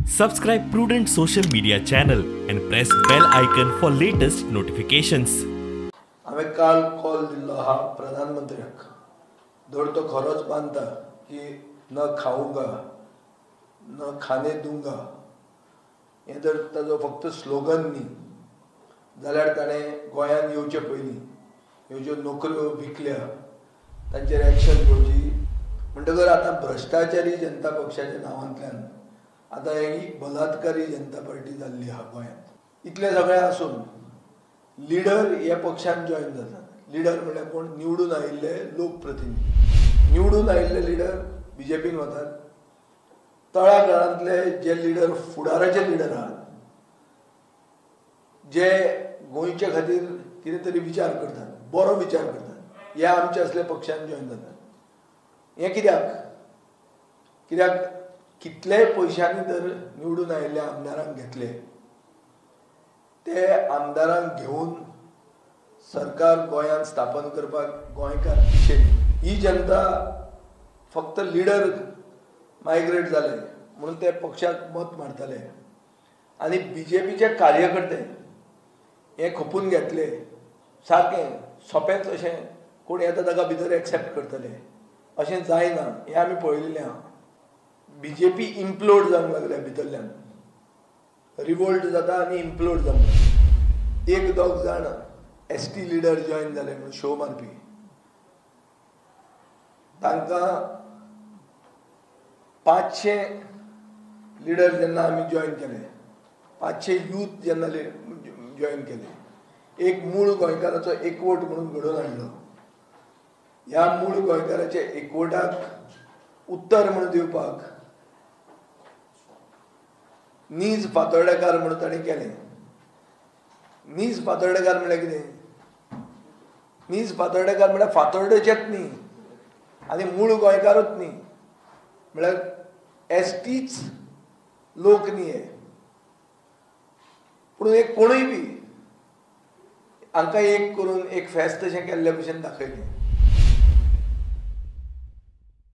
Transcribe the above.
Subscribe Prudent Social Media channel and press bell icon for latest notifications. हांवें काल call दिल्लो आहा प्रधानमंत्र्याक. धड तो खरोच मानता की न खाऊंगा न खाने दूंगा हें जर ताजो फक्त स्लोगन न्ही जाल्यार ताणें गोंयांत येवचे पयलीं ह्यो ज्यो नोकऱ्यो विकल्या तांचेर एक्शन घेवची. म्हणटकर आतां भ्रश्टाचारी जनता पक्षाच्या नांवांतल्यान आतां ही बलात्कारी जनता पार्टी जाल्ली आहा गोंयांत. इतलें सगळें आसून लिडर ह्या पक्षान जॉयन जातात. लिडर म्हणल्यार कोण? निवडून आयिल्ले लोकप्रतिनिधी. निवडून आयिल्ले लिडर बीजेपीन वतात. तळागाळांतले जे लिडर फुडाराचे लिडर आहात, जे गोंयचे खातीर कितें तरी विचार करतात, बरो विचार करतात, ह्या आमच्या असल्या पक्षान जॉयन जातात. हें कित्याक? कित्याक कितलेय पयशांनी जर निवडून आयिल्ल्या आमदारांक घेतले, ते आमदारांक घेवन सरकार गोंयांत स्थापन करपाक गोंयकार पिशे. ही जनता फक्त लिडर मायग्रेट जाले म्हणून ते पक्षाक मत मारताले आनी बीजेपीचे कार्यकर्ते हे खपून घेतले. सारकें सोंपेंच अशें कोण येता ताका भितर एक्सेप्ट करतले अशें जायना, हें आमी पळयलें आहा. बीजेपी इम्प्लोड जावंक लागल्या, भितरल्यान रिवोल्ट जाता आनी इम्प्लोड जावंक लागल्या. एक दोग जाण एस टी लिडर जॉयन जाले म्हणून शो मारपी, तांकां 500 लिडर जेन्ना आमी जॉयन केले, 500 यूथ जेन्ना जॉयन केले, एक मूळ गोंयकाराचो एकवट म्हणून घडोवन हाडलो. ह्या मूळ गोंयकाराच्या एकवटाक उत्तर म्हणून दिवपाक नीज फातोर्डेकार म्हणून ताणें केलें. नीज फातोर्डेकार म्हणल्यार कितें? नीज फातोर्डेकार म्हणल्यार फातोर्डेचेच न्ही आनी मूळ गोंयकारूच न्ही, म्हळ्यार एस टीच लोक न्ही हे, पूण एक कोणूय बी हांकां एक करून एक फेस्त अशें केल्ले भशेन दाखयलें.